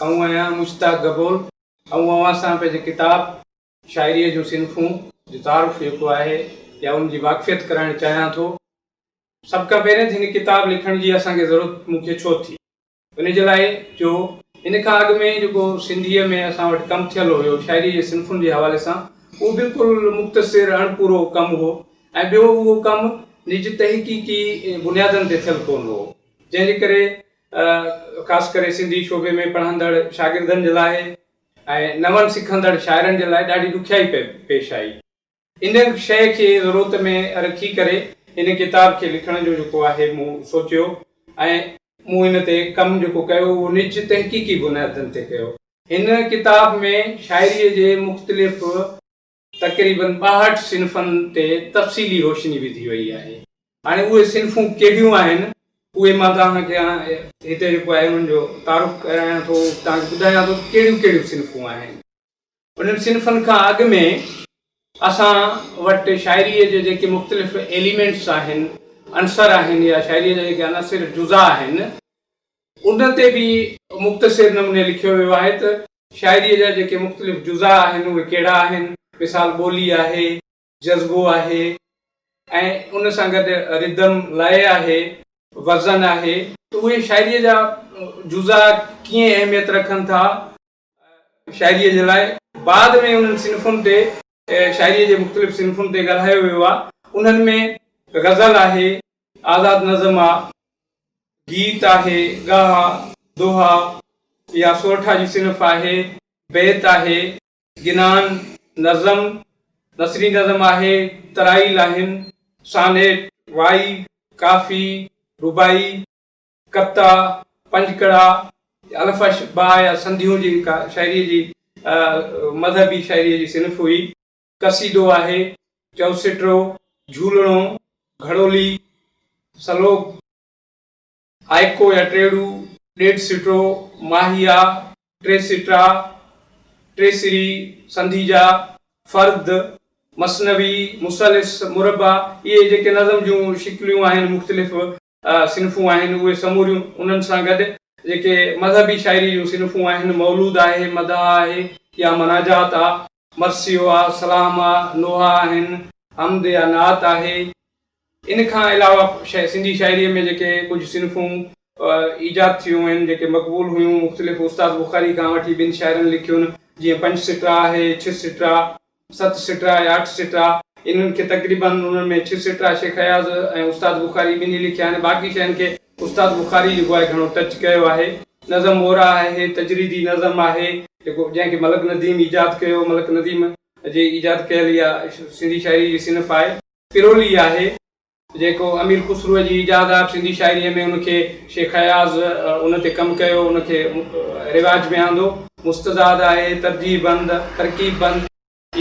آئون آهيان مشتاق گبول. آئون اوهان سان پنهنجي ڪتاب شاعريء جون صنفون جو تعارف جيڪو آهي يا ان جي واقفيت ڪرائڻ چاهيان ٿو. سڀ کان پهرين ته هن ڪتاب لکڻ جي اسان کي ضرورت مون کي ڇو ٿي؟ ان جي لاء جو ان کان اڳ ۾ جيڪو سنڌيء ۾ اسان وٽ ڪم ٿيل هيو شاعريء جي صنفن جي حوالي سان اهو بلڪل مختصر اڻپورو ڪم هو ۽ ٻيو اهو ڪم نج تحقيقي بنيادن تي ٿيل ڪونه هو جنهن جي ڪري خاص ڪري سنڌي شعبي ۾ پڙهندڙ شاگردن جي لاء ۽ نون سکندڙ شاعرن جي لاء ڏاڍي ڏکيائي پيش آئي. ان شيء کي ضرورت ۾ رکي ڪري ان ڪتاب کي لکڻ جو جيڪو آهي مون سوچيو ۽ مون ان تي ڪم جيڪو ڪيو اهو نج تحقيقي بنيادن تي ڪيو. هن ڪتاب ۾ شاعريء جي مختلف تقريباً 62 صنفن تي تفصيلي روشني وڌي وئي آهي. هاڻي اهي صنفون ڪهڙيون آهن اهي مان توهان کي هتي جيڪو آهي انهن جو تعارف ڪرايان ٿو، توهان کي ٻڌايان ٿو ته ڪهڙيون ڪهڙيون صنفون آهن. انهن صنفن کان اڳ ۾ اسان وٽ شاعريء جي جيڪي مختلف ايليمينٽس آهن، عنصر آهن يا شاعريء جا جيڪي عناصر جزا آهن، ان تي به مختصر نموني لکيو ويو آهي ته شاعريء جا جيڪي مختلف جزا آهن اهي ڪهڙا آهن، مثال ٻولي آهي، جذبو آهي ۽ ان سان گڏ ردم، لئه آهي، وزن آهي ته اهي شاعريء جا جزا ڪيئن اهميت رکن ٿا. شاعريء جي لاء بعد ۾ انهن صنفن تي شاعريء جي مختلف صنفن تي ڳالهايو ويو آهي. انهن ۾ غزل آهي، آزاد نظم آ، گيت آهي، ڳاها، دوها يا سورٺا جي صنف آهي، بيت آهي، گنان، نظم، نثري نظم آهي، ترائيل آهن، سانيٽ، وائي، ڪافي، رباعي، ڪتا، پنجڪڙا، الف با يا سنڌيون جي ڪا شاعريء جي مذهبي شاعريء جي صنف هئي. قصيدو آهي، چؤسٽرو، جهولڻو، گهڙولي، سلوڪ، هائيڪو يا ٽيڙو، ڏيڍ سٽرو، ماهيا، ٽي سٽرا، ٽي سري، سنڌيجا، فرد، مثنوي، مثلث، مربع، اهي جيڪي نظم جون شڪليون آهن مختلف صنفون آهن اهي سموريون انهن سان گڏ جيڪي مذهبي شاعري جون صنفون آهن مولود آهي، مدح آهي يا مناجات آ، مرثيو آ، سلام آ، نوحا آهن، حمد يا نعت آهي. ان کان علاوه سنڌي شاعريء ۾ جيڪي ڪجهه صنفون ايجاد ٿيون آهن جيڪي مقبول هيون مختلف استاد بخاري کان وٺي ٻن شاعرن لکيون جيئن پنج سٽرا آهي، ڇهه سٽرا، ست سٽرا يا اٺ سٽرا، انهن کي تقريباً انهن ۾ ڇهه سٽرا شيخ اياز ۽ استاد بخاري ٻنهي لکيا آهن، باقي شين کي استاد بخاري جيڪو آهي گهڻو ٽچ ڪيو آهي. نظم مورا آهي، تجريدي نظم آهي، جيڪو جنهن کي ملڪ نديم ايجاد ڪيو، ملڪ نديم جي ايجاد ڪيل اها سنڌي شاعري جي صنف آهي. پرولي آهي، جيڪو امير خسروء جي ايجاد آهي، سنڌي شاعريء ۾ ان کي شيخ اياز ان تي ڪم ڪيو، ان کي رواج ۾ آندو. مستزاد آهي، ترجيح بند، ترڪيب بند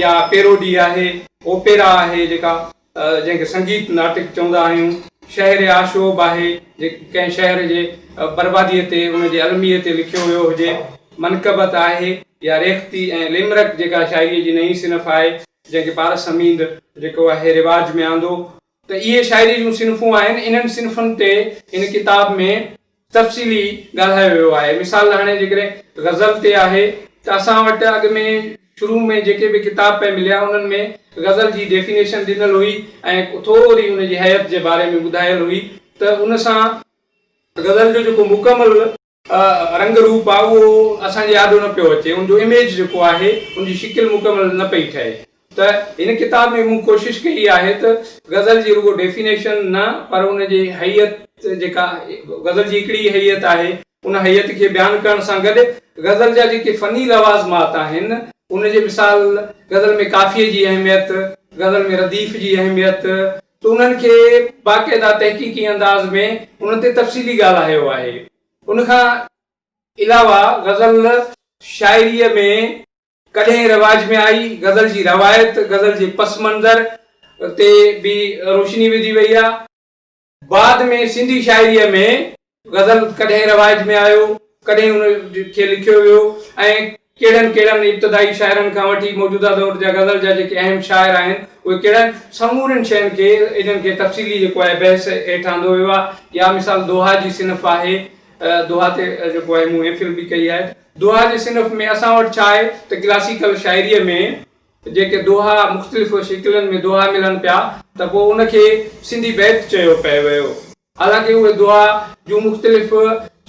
يا پيروڊي آهي، اوپيرا آهي جيڪا جنهن کي سنگيت ناٽڪ چوندا آهيون، شهر آشوب آهي جيڪو ڪنهن شهر جي برباديء تي ان جي الميي تي لکيو ويو هجي، منقبت آهي يا ريختي ۽ ليمرڪ جيڪا شاعريء جي نئين صنف آهي جنهن کي پارس حميد جيڪو آهي رواج ۾ آندو. ته اهي شاعريء جون صنفون آهن، انهن صنفن تي هن ڪتاب ۾ تفصيلي ڳالهايو ويو آهي. مثال هاڻي جيڪڏهن غزل تي آهي ته اسان وٽ اڳ ۾ شروع ۾ جيڪي به ڪتاب پئي مليا انهن ۾ غزل جي ڊيفينيشن ڏنل هئي ۽ ٿوري ان جي هيئت جي باري ۾ ٻڌايل هئي ته ان سان غزل جو جيڪو مڪمل رنگ روپ آ اهو اسان جي آڏو نه پيو اچي، ان جو اميج جيڪو آهي ان جي شڪل مڪمل نه پئي ٺهي ته هن ڪتاب ۾ مون ڪوشش ڪئي آهي ته غزل جي رڳو ڊيفينيشن نه پر ان جي هيئت جيڪا غزل جي هڪڙي ئي هيئت آهي ان هيئت کي بيان ڪرڻ سان گڏ غزل جا جيڪي فني لوازمات آهن ان جي مثال غزل ۾ قافيي جي اهميت، غزل ۾ رديف جي اهميت ته انهن کي باقاعده تحقيقي انداز ۾ انهن تي تفصيلي ڳالهايو آهي. ان کان علاوه غزل شاعريء ۾ ڪڏهن رواج ۾ آئي، غزل جي روايت، غزل جي پس منظر تي به روشني وڌي وئي آهي. بعد ۾ سنڌي شاعريء ۾ غزل ڪڏهن رواج ۾ آيو، ڪڏهن ان کي لکيو ويو ۽ ڪهڙن ڪهڙن ابتدائي شاعرن کان وٺي موجوده دور جا غزل جا جيڪي اهم شاعر آهن، اهي ڪهڙن سمورين شين کي انهن کي تفصيلي جيڪو آهي بحث هيٺ آندو ويو آهي. يا مثال دوها جي صنف آهي. دوها تي جيڪو آهي مون ايم فل به ڪئي آهي. دوها جي صنف ۾ اسان وٽ ڇا آهي ته ڪلاسيڪل شاعريء ۾ جيڪي دوها مختلف شڪلن ۾ دوها ملن پيا ته پوء ان کي سنڌي بيت چيو پئي ويو. حالانڪه اهي دوها جون مختلف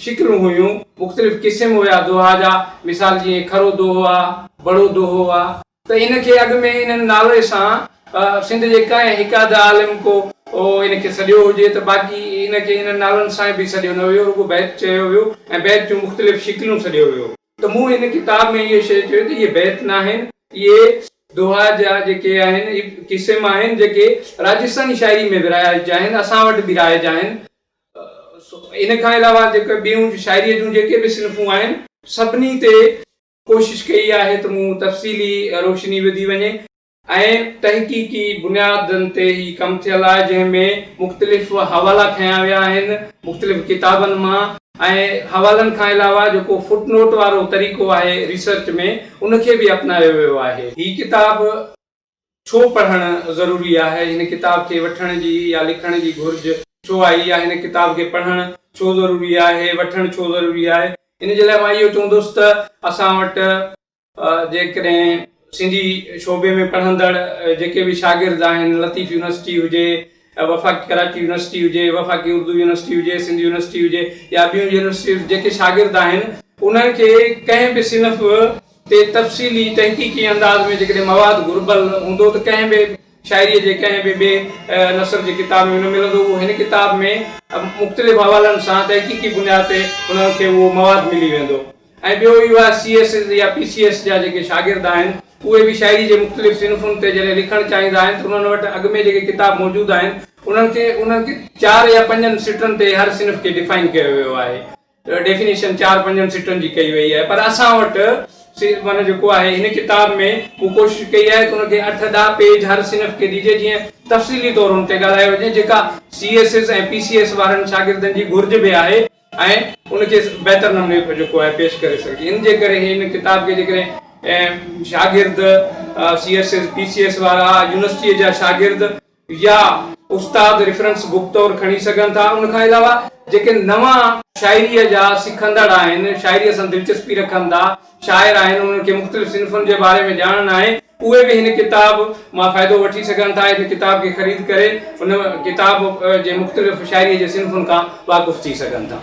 شڪلون هيون، مختلف قسم هيا دوها جا، مثال جيئن کھرو دوهو آ، بڙو دوهو آ، ته ان کي اڳ ۾ انهن نالي سان سنڌ جي ڪنهن هڪ اڌ عالم ڪو ان کي سڏيو هجي ته باقي ان کي انهن نالن سان به سڏيو نه ويو، رڳو بيت چيو ويو ۽ بيت جون مختلف شڪلون سڏيو ويو. ته مون هن ڪتاب ۾ اهو شيء چيو ته اهي بيت ناهن، اهي دوها جا جيڪي آهن، اهي قسم آهن جيڪي راجستاني شاعري ۾ به رائج آهن، اسان وٽ به رائج آهن. ان کان علاوه جيڪي ٻيون شاعريء جون جيڪي به صنفون آهن، سڀني تي ڪوشش ڪئي آهي ته مون تفصيلي روشني وڌي وڃي. ۽ تحقيقي بنيادن تي هي ڪم ٿيل آهي جنهن ۾ مختلف حوالا کنيا ويا آهن مختلف ڪتابن مان ۽ حوالن کان علاوه جيڪو فوٽ نوٽ وارو طريقو آهي ريسرچ ۾ ان کي به اپنايو ويو آهي. هي ڪتاب ڇو پڙهڻ ضروري آهي؟ هن ڪتاب کي وٺڻ جي يا لکڻ جي گهرج ڇو آئي يا هن ڪتاب کي پڙهڻ ڇو ضروري آهي وٺڻ ڇو ضروري آهي؟ ان جي لاء مان اهو چوندس ته اسان وٽ جيڪڏهن سنڌي شعبي ۾ پڙهندڙ جيڪي به شاگرد آهن لطيف يونيورسٽي هجي، وفاقي ڪراچي يونيورسٽي هجي، وفاقي اردو يونيورسٽي هجي، سنڌ يونيورسٽي هجي يا ٻيون يونيورسٽيون جيڪي شاگرد آهن انهن کي ڪنهن به صنف تي تفصيلي تحقيقي انداز ۾ جيڪڏهن مواد گهربل هوندو ته ڪنهن به شاعريء جي ڪنهن به ٻئي نثر جي ڪتاب ۾ نه ملندو اهو هن ڪتاب ۾ مختلف حوالن سان تحقيقي بنياد تي انهن کي اهو مواد ملي ويندو. ۽ ٻيو اهو آهي سي ايس ايس يا پي سي ايس جا جيڪي شاگرد آهن اهي به شاعري جي مختلف صنفن تي جڏهن لکڻ چاهيندا آهن ته انهن وٽ اڳ ۾ جيڪي ڪتاب موجود آهن انهن کي انهن کي چار يا پنجن سٽن تي هر صنف کي ڊفائن ڪيو ويو آهي ڊيفينيشن چار پنجن سٽن جي ڪئي وئي آهي پر اسان وٽ معنيٰ جيڪو آهي هن ڪتاب ۾ مون ڪوشش ڪئي آهي ته ان کي اٺ ڏهه پيج هر صنف کي ڏجي جيئن تفصيلي طور ان تي ڳالهايو وڃي جيڪا C S S ۽ P C S وارن شاگردن جي گهرج به آهي. ۽ ان کي بهتر نموني جيڪو آهي پيش ڪري سگهجي ان جي ڪري هن ڪتاب کي جيڪڏهن شاگرد C S S P C S وارا يونيورسٽيء جا شاگرد يا استاد ريفرنس بڪ طور کڻي سگهن ٿا ان کان علاوه جيڪي نوان شاعريء جا سکندڙ آهن شاعريء سان دلچسپي رکن ٿا شاعر آهن انهن کي مختلف صنفن جي باري ۾ ڄاڻڻ آهي اهي به هن ڪتاب مان فائدو وٺي سگهن ٿا هن ڪتاب کي خريد ڪري ان ڪتاب جي مختلف شاعريء جي صنفن کان واقف ٿي سگهن ٿا.